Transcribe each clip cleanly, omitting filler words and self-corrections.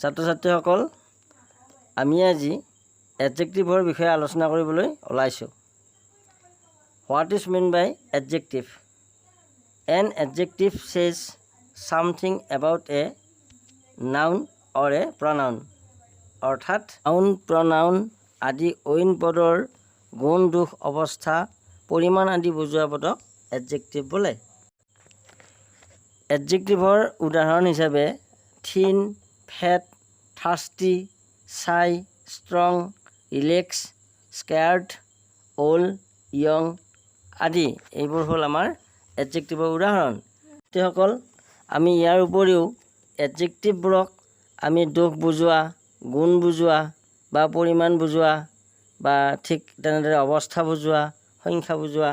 ছাত্ৰ ছাত্ৰীসকল, আমি আজি এডজেক্টিভৰ বিষয়ে আলোচনা কৰিবলৈ ওলাইছোঁ। What is mean by adjective? An adjective says something about a noun or a pronoun. অৰ্থাৎ নাউন, প্ৰনাউন আদি অইন পদৰ গুণ, দোষ, অৱস্থা, পৰিমাণ আদি বুজোৱা পদক এডজেক্টিভ বোলে। এডজেক্টিভৰ উদাহৰণ হিচাপে thin, fat, thirsty, shy, strong, relax, scared, old, young আদি। এইবোৰ হ'ল আমাৰ এডজেক্টিভৰ উদাহৰণ। ছাত্ৰীসকল, আমি ইয়াৰ উপৰিও এডজেক্টিভবোৰক আমি দোষ বুজোৱা, গুণ বুজোৱা বা পৰিমাণ বুজোৱা বা ঠিক তেনেদৰে অৱস্থা বুজোৱা, সংখ্যা বুজোৱা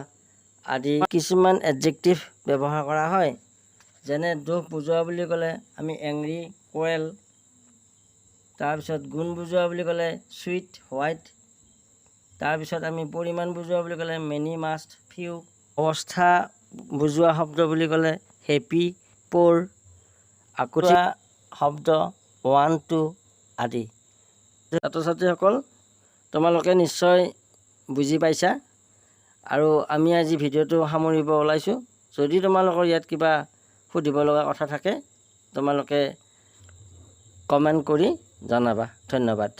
আদি কিছুমান এডজেক্টিভ ব্যৱহাৰ কৰা হয়। যেনে দোষ বুজোৱা বুলি ক'লে আমি এংৰি, ক্ৰুৱেল। তাৰপিছত গুণ বুজোৱা বুলি ক'লে চুইট, হোৱাইট। তাৰপিছত আমি পৰিমাণ বুজোৱা বুলি ক'লে মেনি, মাচ, ফিউ। অৱস্থা বুজোৱা শব্দ বুলি ক'লে হেপী, প'ৰ। আকৌ শব্দ ওৱান, টু আদি। ছাত্ৰ ছাত্ৰীসকল, তোমালোকে নিশ্চয় বুজি পাইছা আৰু আমি আজি ভিডিঅ'টো সামৰিব ওলাইছোঁ। যদি তোমালোকৰ ইয়াত কিবা সুধিব লগা কথা থাকে, তোমালোকে কমেণ্ট কৰি জনাবা। ধন্যবাদ।